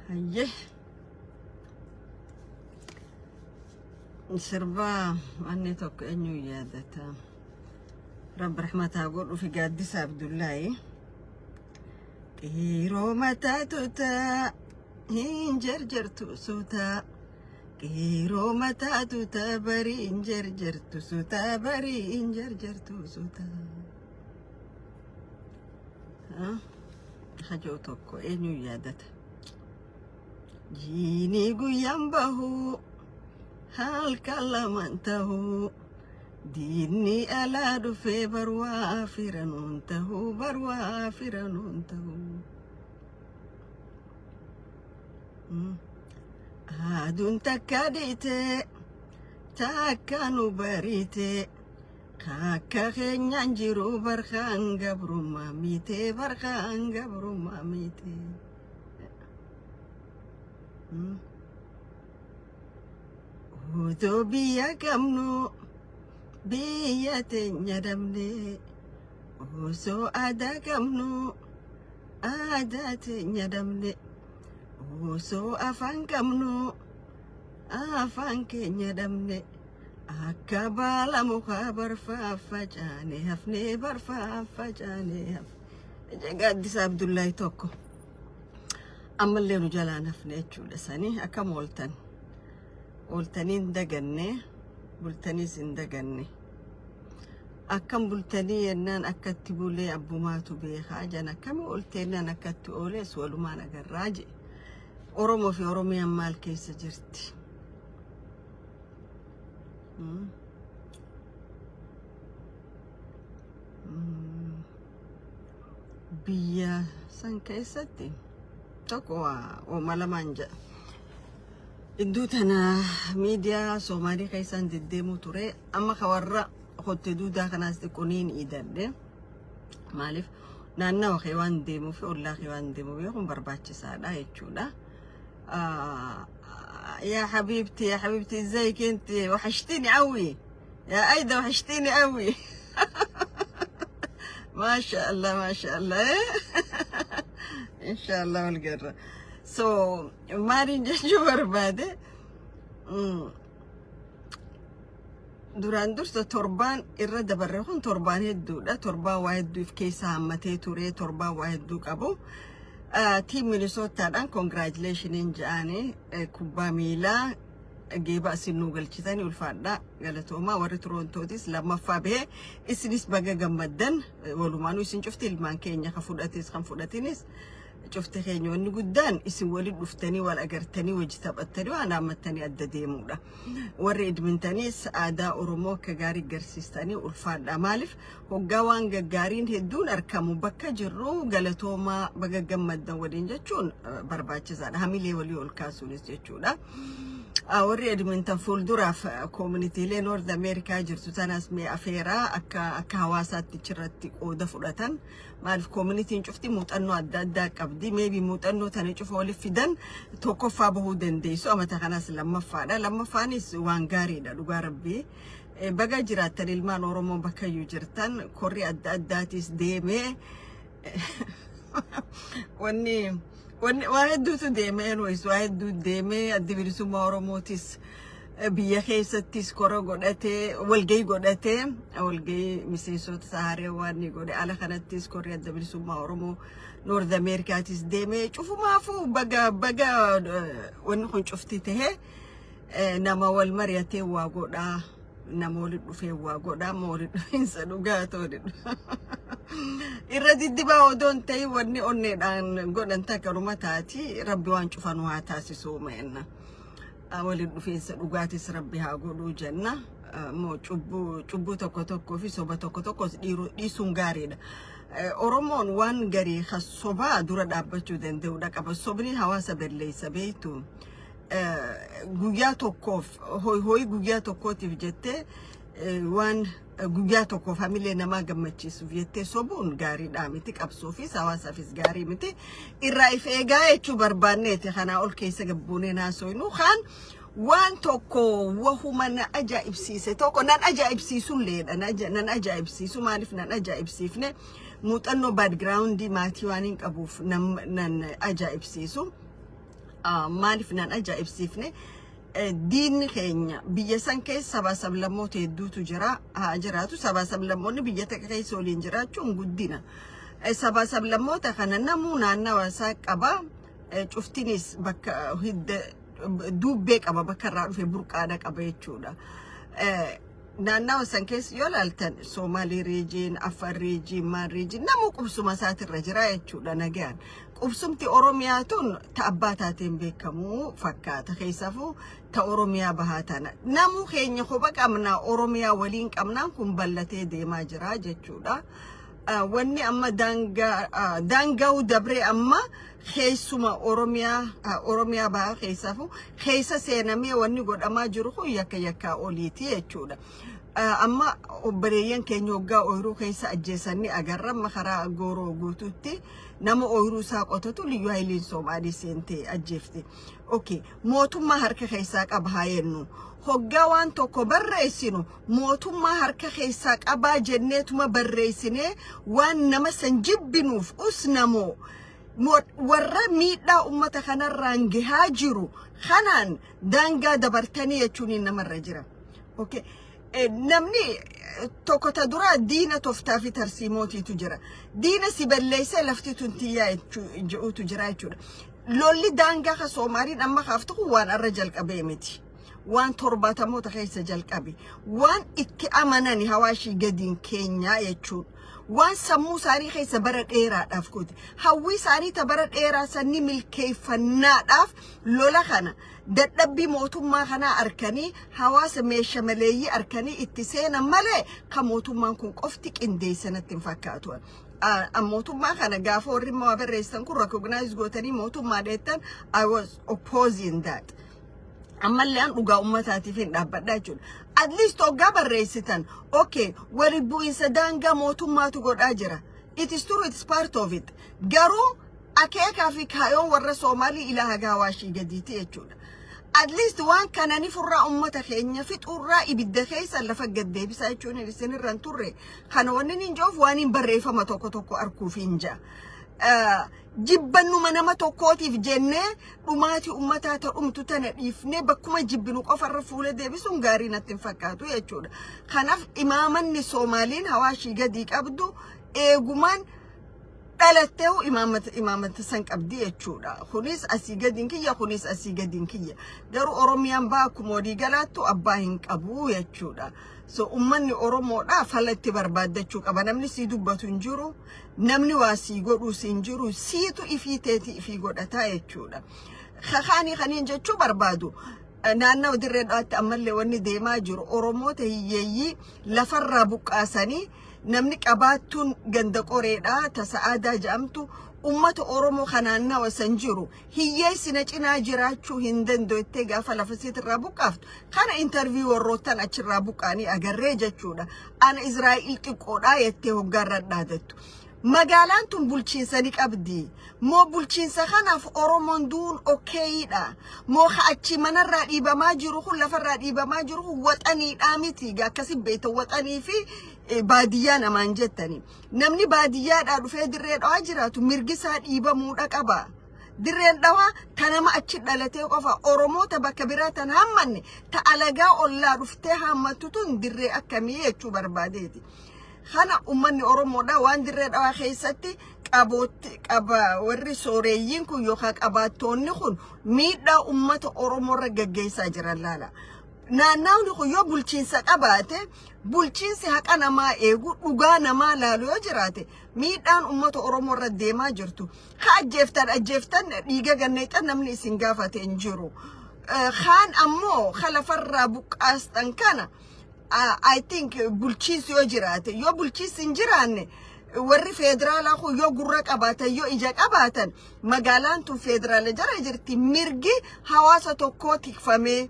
Hayyee sirbaa wanni tokko eenyu yaadata. Rabbi rahmataa godhu fi gaaddisa Abdullaahi. Qeeroo mataa tutaa hin jarjartu suutaa. Qeeroo mataa tutaa barii hin jarjartu suutaa barii hin jarjartu suutaa. Hajoo tokko eenyu yaadata? Jiini guyyaan bahu halkan lamaan tahu diinni alaa dhufee barwaa firanuun tahu barwaa firanuun tahu. Aduun takka dhiitee takka nu bariitee Akka keenyaan jiru barkaan gabrummaa miitee barkaan gabrummaa miitee. Otoo biyya qabnu biyya teenya dhabne osoo aadaa qabnu aadaa teenya dhabne osoo afaan qabnu afaan keenya dhabne. Akka baala mukaa barfaa facaane hafnee barfaa facaane hafne. Gaaddisa Abdullaahi tokko. Ammallee nu jalaan hafne jechuudha sanii akkam ooltan. Ooltanii hin daganne bultaniis hin daganne. Akkam bultanii yennaan akkatti bulee abbumaatu beekaa jan akkami oolte yennaan akkatti oolees walumaan agarraa je. Oromoo fi Oromiyaan maal keessa jirti? Biyya san keessatti tokko waa ooma lamaan jedha. Iddoo tana miidiyaa Soomaalii keessaan deddeemuu ture. Amma ka warra kotte duudaa kanaas xiqqoo niin idadhe. Maaliif naannawa kee waan deemuu fi ollaa kee waan deemu beekuun barbaachisaadha jechuudha. آه يا حبيبتي يا حبيبتي ازيك انت وحشتيني قوي يا ايدا وحشتيني قوي ما شاء الله ما شاء الله ان شاء الله والقرة so maaliin jechuu barbaade duraan dursa torbaan irra dabarre kun torbaan hedduudha torbaan waa hedduu if keessa hammatee ture torbaan waa hedduu qabu tiim Minisootaadhaan congratulationiin ja'anii kubbaa miilaa geeba isin nuu galchitanii ulfaadhaa galatoomaa warri Torontootis lammaffaa bahee isinis baga gammaddan walumaanuu isin cufti ilmaan keenya ka fudhates kan fudhatinis cufti keenya wanni guddaan isin waliin dhuftanii wal agartanii wajji taphattanii waan haammattanii adda deemuudha. Warri Edmontonis aadaa Oromoo akka gaarii garsiistanii ulfaadha. Maaliif hoggaa waan gaggaariin hedduun argamu bakka jirru galatoomaa baga gammaddan waliin jechuun barbaachisaadha. Hamilee walii ol kaasuunis jechuudha. Warri Edmonton fuulduraaf communitylee North America jirtu tanaas mee afeeraa akka akka hawaasaatti achirratti qooda fudhatan. Maaliif communityn cufti muuxannoo adda addaa qabdi. Maybe muuxannoo tana cufa waliif fidan tokkoffaa bahuu dandeessu. Amata kanas lammaffaadha. Lammaffaanis waan gaariidha dhugaa rabbii. Baga jiraattan ilmaan Oromoo bakkayyuu jirtan korri adda addaatis deemee wanni waa hedduutu deemee anyways waa hedduu deemee addi bilisummaa Oromootis biyya keessattis kora godhatee walgahii godhatee walgahii miseensota saharee waan ni godhe ala kanattis korri adda bilisummaa Oromoo North Americaatis deemee cufumaafuu baga baga wanni kun cufti tahee nama wal mari'atee waa godhaa nama walitti dhufee waa godhaa amma walitti dhufiinsa dhugaa ta'u irra diddibaa odoo hin ta'in wanni onneedhaan godhan takkanuma taati rabbi waan cufanu haa taasisuu meenna. Walitti dhufiinsa dhugaatis rabbi haa godhuu jenna. Moo cubbuu cubbuu tokko tokkoo fi soba tokko tokkos dhiisuun gaariidha. Oromoon waan garii kan sobaa dura dhaabbachuu danda'udha qaba. Sobni hawaasa balleessa beektu. Guyyaa tokkoof hoyi hoyi guyyaa tokkootiif jettee waan guyyaa tokkoof hamilee namaa gammachiisuuf jettee sobuun gaariidhaa miti qabsuufis hawaasaafis gaarii miti irraa if eegaa jechuu barbaanneeti kanaa ol keessa gabbuunee haasoynu kaan waan tokko wahuma na ajaa'ibsiise tokko nan ajaa'ibsiisulleedha nan ajaa'ibsiisu maaliif nan ajaa'ibsiifne muuxannoo backgroundii maatii waan hin qabuuf nan ajaa'ibsiisu. Maaliif nan ajaa'ibsiifne? Diinni keenya biyya san keessa sabaa sablammoota hedduutu jira. Haa jiraatu, sabaa sablammoonni biyya takka keessa waliin jiraachuun guddina. Sabaa sablammoota kana namuu naannawa isaa qaba. Cuftinis bakka hidda duubbee qaba, bakka irraa dhufe burqaadha qaba jechuudha. Naannawa san keessa yoo ilaaltan, Soomaalii region, Afar region, Maan region, namuu qubsuma isaatirra jira jechuudha nagaan. Qubsumti Oromiyaa tun ta abbaa taateen beekamuu fakkaata. Keessaafuu ta Oromiyaa bahaa tana. Namuu keenya kopha qabna, Oromiyaa waliin qabnaan kun bal'atee deemaa jira jechuudha. Wanni amma daangaa daangaa'uu dabree amma keessuma Oromiyaa bahaa keessaafuu keessa seenamee wanni godhamaa jiru kun yakka yakkaa oliiti jechuudha. Amma obboleeyyan keenya waggaa ooyiruu keessa ajjeesanii agarra. Amma karaa Gooroo Guutuutti nama ooyiruu isaa qotatu liyyuu haayiliin Soomaalii seentee ajjeefte. Okay, mootummaa harka keessaa qaba haa jennu. Hoggaa waan tokko barreessinu mootummaa harka keessaa qabaa jenneetuma barreessinee waan nama san jibbinuuf usnamoo, warra miidhaa ummata kanarraan gahaa jiru kanaan daangaa dabartanii jechuun namarra jira. Okay. Namni tokko ta duraa diina toftaa fi tarsiimootiitu jira. Diina si balleessee lafti tun tiyyaa jedhutu jira jechuudha. Lolli daangaa ka Soomaaliin amma kaaftu kun waan arra jalqabee miti. Waan 70moota keessa jalqabe. Waan itti amanani Hawaashii gadiin keenyaa jechuudha. Waan sammuu isaanii keessa bara dheeraadhaaf goote. Hawwii isaanii ta bara dheeraa sanni milkeeffannaadhaaf lola kana dadhabbii mootummaa kanaa arkanii, hawaasa meesha maleeyyii arkanii itti seenan malee kan mootummaan kun qofti qindeessanatti hin fakkaatu. Mootummaa kana gaafa warri immoo barreessan kun recognize gootanii mootummaa dheettan, I was opposing that. Ammallee an dhugaa ummataatiif hin dhaabbadha jechuudha. At least hoggaa barreessitan, okay, wali bu'iinsa daangaa mootummaatu godhaa jira. It is true, it is part of it. Garuu akeekaa fi kaayoon warra Soomaalii ilaa haga Hawaashii gadiiti jechuudha. At least waan kanani furraa ummata keenya fixurraa ibidda keessa lafa gaddeebisaa jechuun isinirra hin turre. Kana wanni hin jiruuf waan hin barreeffama tokko tokko arguuf hin jira. Jibbannuma nama tokkootiif jennee dhumaatii ummataa ta dhumtu tana dhiifnee bakkuma jibbinu qofarra fuula deebisuun gaarii natti hin fakkaatu jechuudha. Kanaaf imaamanni Soomaaliin Hawaashii gadii qabdu eegumaan dhalattee imaamata san qabdi jechuudha. Kunis asii gadiin kiyya, kunis asii gadiin kiyya. Garuu Oromiyaan ba'a akkuma walii galaattu abbaa hin qabu jechuudha. So ummanni Oromoodhaa fala itti barbaaddachuu qaba. Namni sii dubbatu hin jiru. Namni waa sii godhuus hin jiru. Siitu ifii teetii ifii godhataa jechuudha. Kakaanii kaniin jechuu barbaadu. Naannawa Dirree Dhawaatti ammallee wanni deemaa jiru, Oromoota hiyyeeyyii lafarraa buqqaasanii, namni qabaattuun ganda qoreedhaa tasa aadaa jedhamtu ummata Oromoo kan naannawa san jiru hiyyeessi na cinaa jiraachuu hin danda'u jettee gaafa lafa isiitirraa buqqaaftu kana interview warroottan achirraa buqqaanii agarree jechuudha. Ana Israa'el xiqqoodhaa jettee hoggaarra dhaadattu. Magaalaan tun bulchiinsa ni qabdi. Moo bulchiinsa kanaaf Oromoon duun okaydha? Moo ka achi manarraa dhiibamaa jiru kun, lafarraa dhiibamaa jiru kun waxaniidhaa miti? Akkasi beekta, waxanii fi baadiyyaa namaan jettani. Namni baadiyyaadhaa dhufee Dirree Dhawaa jiraatu mirgi isaa dhiibamuudha qaba. Dirreen Dhawaa ta nama achi dhalatee qofa, Oromoota bakka biraa tan hammanne, ta alagaa ollaa dhuftee hammattu tun dirree akkamii jechuu barbaadeeti. Kana ummanni Oromoodha waan Dirree Dhawaa keessatti qabootti qaba warri sooreeyyiin kun yookaan qabaattoonni kun miidhaa ummata Oromoorra gaggeessaa jiran laala. Naannawni kun yoo bulchiinsa qabaate, bulchiinsi haqa namaa eegu, dhugaa namaa laalu yoo jiraate, miidhaan ummata Oromoorra deemaa jirtu. Ka ajjeeftan ajjeeftan, dhiiga ganneexan, namni isin gaafate hin jiru. Kaan ammoo ka lafarraa buqqaastan kana, I think bulchiinsi yoo jiraate, yoo bulchiinsi hin jiraanne, warri federaalaa kun yoo gurra qabaatan, yoo ija qabaatan, magaalaan tun federaala jala jirti, mirgi hawaasa tokkoo tikfamee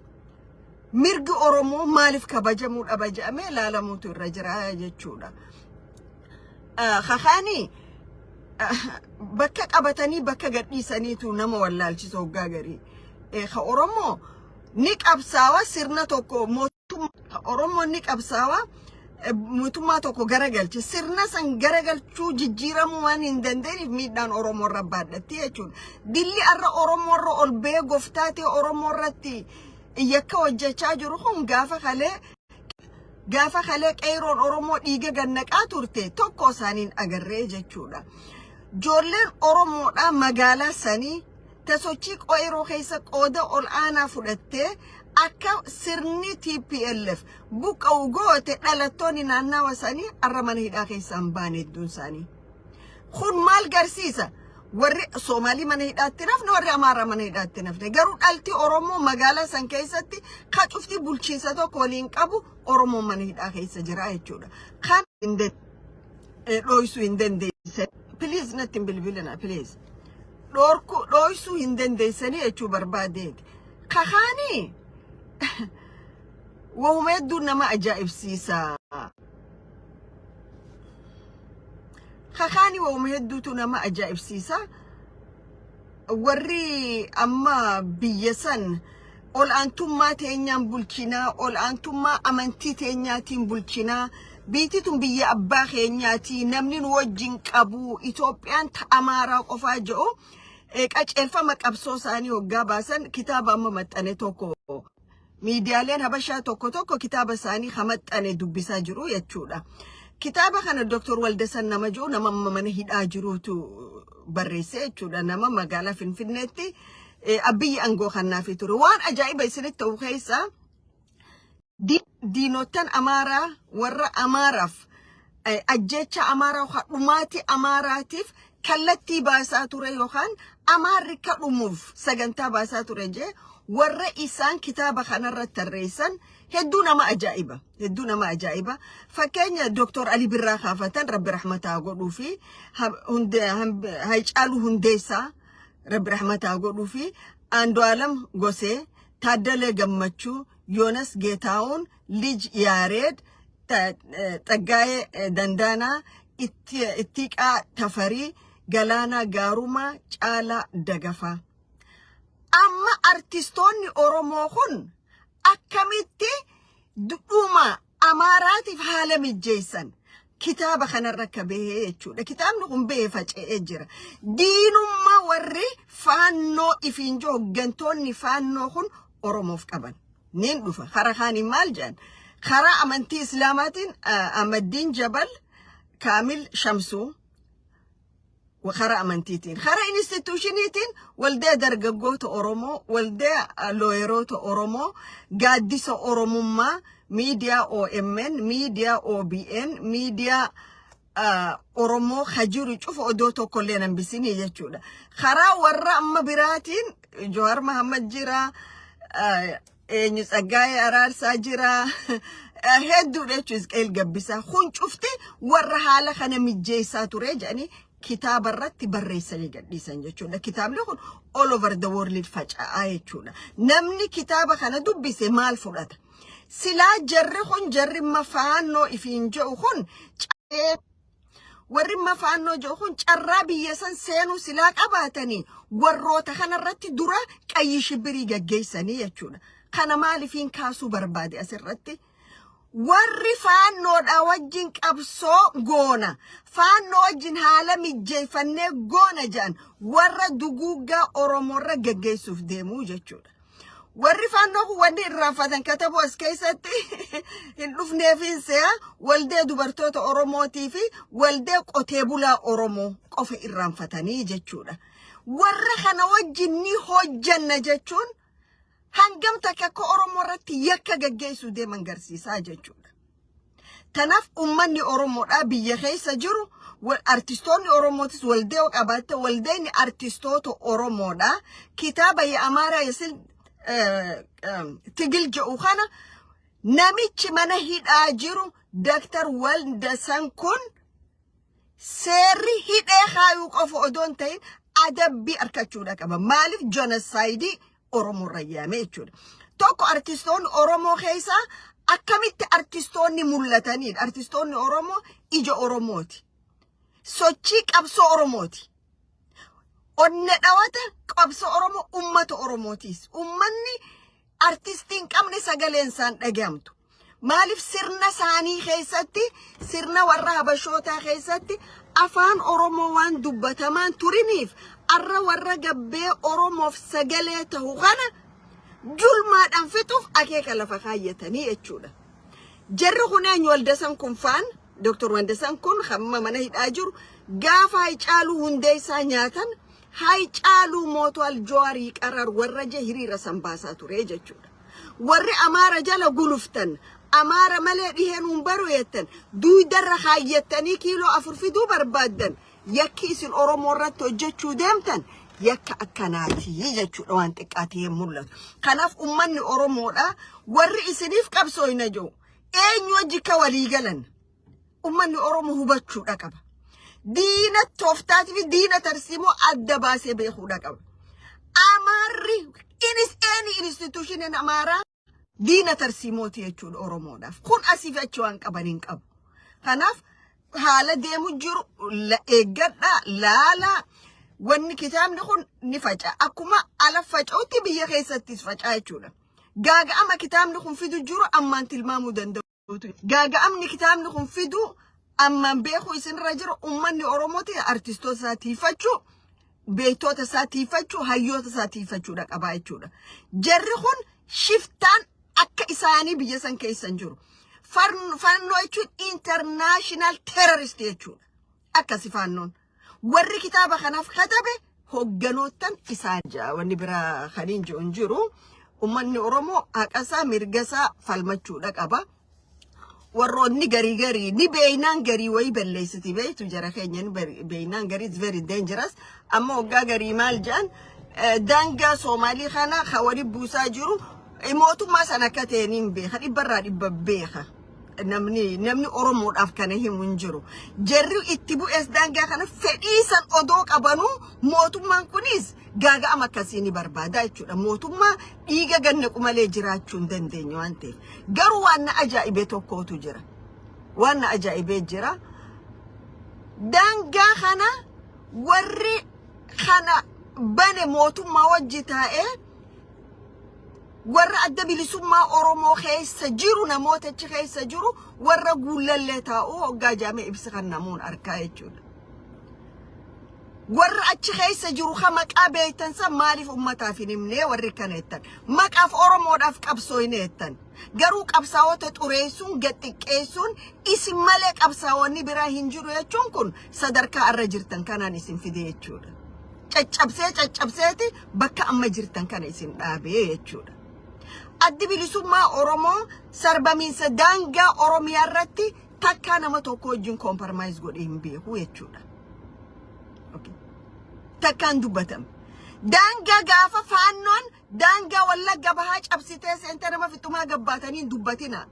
mirgi Oromoo maaliif kabajamuu dhaba jedhamee ilaalamuutu irra jira jechuudha. Kakaanii bakka qabatanii bakka gadhiisaniitu nama wallaalchisa hoggaa garii. Ka Oromoo ni qabsaawa sirna tokko mootummaa Oromoon ni qabsaawa. Mootummaa tokko garagalche, sirna san garagalchuu jijjiiramuu waan hin dandeenyeef miidhaan Oromoo irra baadhatti jechuudha. Dilli har'a Oromoo irra ol ba'ee goftaa ta'e Oromoo irratti yakka hojjechaa jiru kun gaafa kalee qeeroon Oromoo dhiiga gannaqaa turte tokko isaaniin agarree jechuudha. Ijoolleen Oromoodhaa magaalaa sanii tasochii qeeroo keessa qooda ol aanaa fudhattee akka sirni TPLF buqqa'u goote, dhalattoonni naannawa sanii har'a mana hidhaa keessaa hin baane hedduun isaanii. Kun maal garsiisa? Warri Soomaalii mana hidhaatti nafne, warri Amaaraa mana hidhaatti nafne. Garuu dhalti Oromoo magaalaa san keessatti ka cufti bulchiinsa tokko waliin qabu Oromoo mana hidhaa keessa jira jechuudha. Kan dhoysuu hin dandeessan. Please, natti hin bilbilina, please. Dhorku dhoysuu hin dandeessanii jechuu barbaadeeti. Kakaanii wahuma hedduu nama ajaa'ibsiisa. Kakaanii wahuma hedduutu nama ajaa'ibsiisa. Warri amma biyya san ol'aantummaa teenyaan bulchinaa, ol'aantummaa amantii teenyaatiin bulchinaa, biitti tun biyya abbaa keenyaati, namni nu wajjin qabu, Itoophiyaan ta Amaaraa qofaa jedhu, qaceelfama qabsoo isaanii hoggaa baasan, kitaaba amma maxxane tokko miidiyaaleen Habashaa tokko tokko kitaaba isaanii ha maxxane dubbisaa jiru jechuudha. Kitaaba kana Dr. Waldasan nama jiru, nama amma mana hidhaa jirutu barreesse jechuudha. Nama magaalaa Finfinneetti Abiyyi aangoo kannaafii ture. Waan ajaa'iba isinitti ta'u keessaa, diinottan Amaaraa warra Amaaraaf ajjecha Amaaraa dhumaatii Amaaraatiif kallattii baasaa ture yookaan Amaarri ka dhumuuf sagantaa baasaa ture jee warra isaan kitaaba kanarratti tarreessan hedduu nama ajaa'iba, hedduu nama ajaa'iba. Fakkeenya Dr. Ali Birraa kaafatan, Rabbi rahmataa godhuu fi Haacaaluu Hundeessaa Rabbi rahmataa godhuu fi Andu'aalam Gosee, Taaddalee Gammachuu, Yoonas Geetaawun, Lij Yaareed, Xaggaayee Dandaanaa, Ittiqaa Tafarii, Galaanaa Gaarumaa, Caalaa Dagafaa. Amma artistoonni Oromoo kun akkamitti dhuma Amaaraatiif haala mijjeessan kitaaba kanarra akka bahee jechuudha. Kitaabni kun bahee faca'ee jira. Diinummaa warri Faannoo ifiin jiru, hooggantoonni Faannoo kun Oromoof qaban. Niin dhufa. Karaa kaaniin maal jedhan? Karaa amantii Islaamaatiin Ahmaddiin Jabal, Kaamil Shamsuu, karaa amantiitiin. Karaa institutioniitiin Waldaa Dargaggoota Oromoo, Waldaa Lawyeroota Oromoo, Gaaddisa Oromummaa, miidiyaa OMN, miidiyaa OBN, miidiyaa Oromoo hajiru cufa odoo tokkollee nambisinii jechuudha. Karaa warra amma biraatiin Johaar Mahammad jira, eenyu, Tsaggaayee Araarsaa jira, hedduudha jechuudha, Isqeel Gabbisaa. Kun cufti warra haala kana mijjeessaa ture jedhanii kitaaba irratti barreessanii gadhiisan jechuudha. Kitaabni kun all over the world faca'aa jechuudha. Namni kitaaba kana dubbise maal fudhata? Silaa jarri kun, jarri Faannoo ifiin jedhu kun, warri Faannoo jedhu kun carraa biyya san seenuu silaa qabaatanii warroota kanarratti dura qayyi shibbirii gaggeessanii jechuudha. Kana maalifiin kaasuu barbaade asirratti? Warri Faannoodha wajjin qabsoo goona, Faannoo wajjin haala mijjeeffannee goona jedhan warra duguuggaa Oromoorra gaggeessuuf deemuu jechuudha. Warri Faannoo kun wanni irraanfatan katabuu as keessatti hin dhufneefiin se'a, Waldee Dubartoota Oromootii fi Waldee Qotee Bulaa Oromoo qofa irraanfatanii jechuudha. Warra kana wajjin ni hojjanna jechuun hangam takka akka Oromoo irratti yakka gaggeessuu deeman garsiisaa jechuudha. Kanaaf uummanni Oromoodhaa biyya keessa jiru, artistoonni Oromootis waldee qabaatte, waldeen artistoota Oromoodhaa kitaaba Amaaraa yasil tigil jedhu kana, namichi mana hidhaa jiru Dr. Waldasan kun seerri hidhee kaayuu qofa odoo hin ta'in adabbii argachuudha qaba. Maaliif? Genocide Oromoo irra yaame jechuudha. Tokko, artistoonni Oromoo keessaa akkamitti artistoonni mul'atanidha. Artistoonni Oromoo ija Oromooti. Sochii qabsoo Oromooti. Onne dhawata qabsoo Oromoo ummata Oromootis. Ummanni artistii hin qabne sagaleen isaan dhagahamtu. Maaliif sirna isaanii keessatti, sirna warra Habashootaa keessatti afaan Oromoo waan dubbatamaan turiniif, arra warra gabbee Oromoof sagalee ta'u kana julmaadhaan fixuuf akeeka lafa kaayyatanii jechuudha. Jarri kun eenyu? Waldasan kun faan, Dr. Wandasan kun hamma mana hidhaa jiru, gaafa Haacaaluu Hundeessaa nyaatan, "Haacaaluu ሞቷል, Jawaar ይቀራል" warra je hiriira san baasaa ture jechuudha. Warri Amaara jala guluftan, Amaara malee dhiheen hin baru jettan, duudarra kaayyattanii kiiloo 4 fiduu barbaaddan, yakki isin Oromoo irratti hojjechuu deemtan yakka akkanaati jechuudha, waan xiqqaatee mul'atu. Kanaaf ummanni Oromoodha, warri isiniif qabsoo hin jiru eenyu wajji ka walii galan ummanni Oromoo hubachuudha qaba. Diina tooftaatii fi diina tarsiimoo adda baasee beekuudha qaba. Amaarri inis any institution Amaaraa diina tarsiimooti jechuudha Oromoodhaaf. Kun asii fi achi waan qaban hin qabu. Kanaaf haala deemu jiru eeggadhaa, laalaa. Wanni kitaabni kun ni faca'a. Akkuma ala faca'utti biyya keessattis faca'a jechuudha. Gaaga'ama kitaabni kun fidu jiru ammaan tilmaamuu danda'u. Gaaga'amni kitaabni kun fidu ammaan beekuu isinirra jiru. Uummanni Oromooti artistoota isaa tiifachuu, beektoota isaa tiifachuu, hayyoota isaa tiifachuudha qabaa jechuudha. Jarri kun shiftaan akka isaanii biyya san keessa hin jiru. Fannoo jechuun international terrorist jechuudha. Akkasi faannoon. Warri kitaaba kanaaf katabe hogganootan isaan jaa, wanni biraa kan hin jiru hin jiru. Uummanni Oromoo haqa isaa, mirga isaa falmachuudha qaba. Warroonni garii garii ni beeynaan garii wayii balleessiti, beektu, jara keenya ni beeynaan garii is very dangerous. Amma waggaa garii maal jedhan, daangaa Soomaalii kana ka wali buusaa jiru mootummaa sana akka ta'e ni beeka, dhibbarraa dhibba beeka. Namni Oromoodhaaf kana himu hin jiru. Jarri itti bu'ees daangaa kana fedhii san odoo qabanuu, mootummaan kunis gaaga'ama akkasii ni barbaada jechuudha. Mootummaa dhiiga ganna malee jiraachuu hin dandeenye waan ta'eef. Garuu waan na ajaa'ibe tokkotu jira. Waan na ajaa'ibee jira. Daangaa kana warri kana bane mootummaa wajji taa'ee, warra Adda Bilisummaa Oromoo keessa jiru, namoota achi keessa jiru, warra guullallee taa'u hoggaa jaamee ibsa kan namuun argaa jechuudha. Warra achi keessa jiru ka maqaa beektan san maaliif ummataaf hin himnee warri kana jettan? Maqaaf Oromoodhaaf qabsoo hin jettan. Garuu qabsaa'ota xureessuun, gad xiqqeessuun, isin malee qabsaa'onni biraa hin jiru jechuun kun sadarkaa irra jirtan kanaan isin fide jechuudha. Caccabsee caccabseeti bakka amma jirtan kana isin dhaabee jechuudha. Addi Bilisummaa Oromoo sarbamiinsa daangaa Oromiyaa irratti takkaa nama tokko wajjin compromise godhee hin beeku jechuudha. Takkaan dubbatame. Daangaa gaafa faannoon daangaa Wallagga Bahaa cabsitee seente nama fixumaa gabbaatanii hin dubbatina.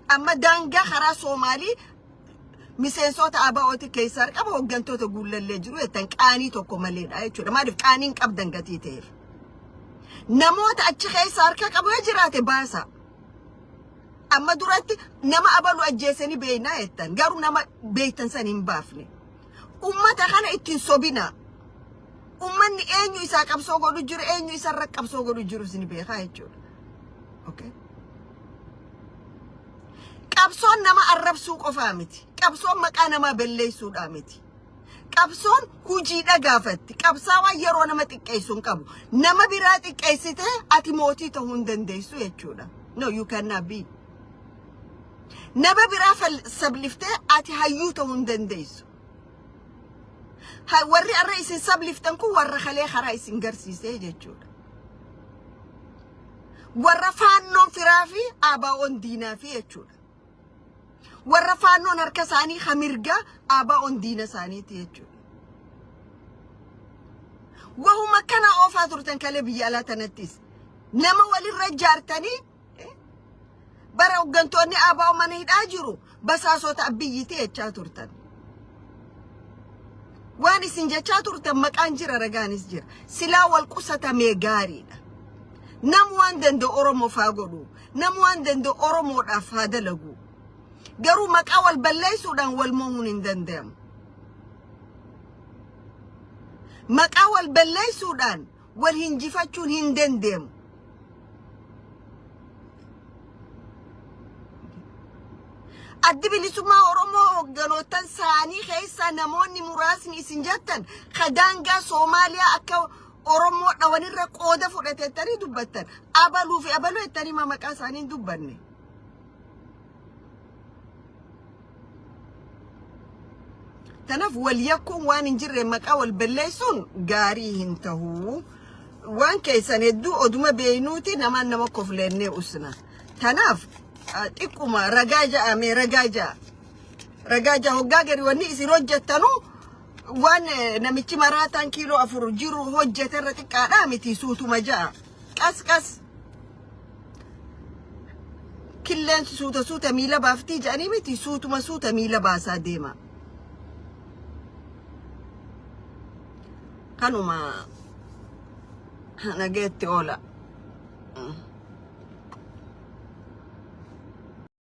Amma daangaa karaa Soomaalii miseensota ABO'ti keessaa qaba, hooggantoota guullallee jiru jettan, qaanii tokko maleedha jechuudha. Maaliif qaaniin qabdan gatii ta'eef? Namoota achi keessa harka qabu yoo jiraate baasa. Amma duratti nama abalu ajjeesanii beeknaa jettan, garuu nama beektan san hin baafne. Ummata kana ittiin sobina. Ummanni eenyu isaa qabsoo godhu jiru, eenyu isarra qabsoo godhu jiru isin beekaa jechuudha. Okay. Qabsoon nama arrabsuu qofaa miti. Qabsoon maqaa namaa balleessuudhaa miti. Qabsoon hojiidha gaafatti. Qabsaawaan yeroo nama xiqqeessu hin qabu. Nama biraa xiqqeessitee ati mootii ta'uu hin dandeessu jechuudha. No, you cannot be. Nama biraa sabliftee ati hayyuu ta'uu hin dandeessu. Warri arra isin sabliftan kun warra kalee karaa isin garsiisee jechuudha. Warra faannoon firaa fi ABO'n diinaa fi jechuudha. Warra faannoon harka isaanii hamirgaa, ABO'n diina isaaniiti jechuudha. Wahuma kana oofaa turtan kalee biyya alaa tanattis. Nama walirra ijaartanii bara hooggantoonni ABO mana hidhaa jiru basaasota abbiyyiti jechaa turtan. Waan isin jechaa turtan maqaan jira, ragaanis jira. Silaa wal qusatamee gaariidha. Nam waan danda'u Oromoof haa godhu. Nam waan danda'u Oromoodhaaf haa dalagu. Garuu maqaa wal balleessuudhaan wal mo'uun hin danda'amu. Maqaa wal balleessuudhaan wal hinjifachuun hin danda'amu. Addi Bilisummaa Oromoo hogganootan saanii keessaa namoonni muraasni isin jettan ka daangaa Soomaaliyaa akka Oromoo dhawanirra qooda fudhatettanii dubbattan. Abaluu fi abaluu jettanii ma maqaa isaanii hin dubbanne. Kanaaf wal yakkuun waan hin jirre maqaa wal balleessuun gaarii hin tahu. Waan keessan hedduu oduma beeynuuti namaan nama kofleennee usna. Kanaaf xiqquma ragaa ja'amee ragaa ja'a. Ragaa ja'a hoggaa gari wanni isin hojjettanu waan namichi maraataan kiiloo 4 jiru hojjeterra xiqqaadhaa miti suutuma ja'a. Qas qas. Killeen suuta suuta miila baaftii jedhanii miti suutuma suuta miila baasaa deema. Kanuma nageetti oola.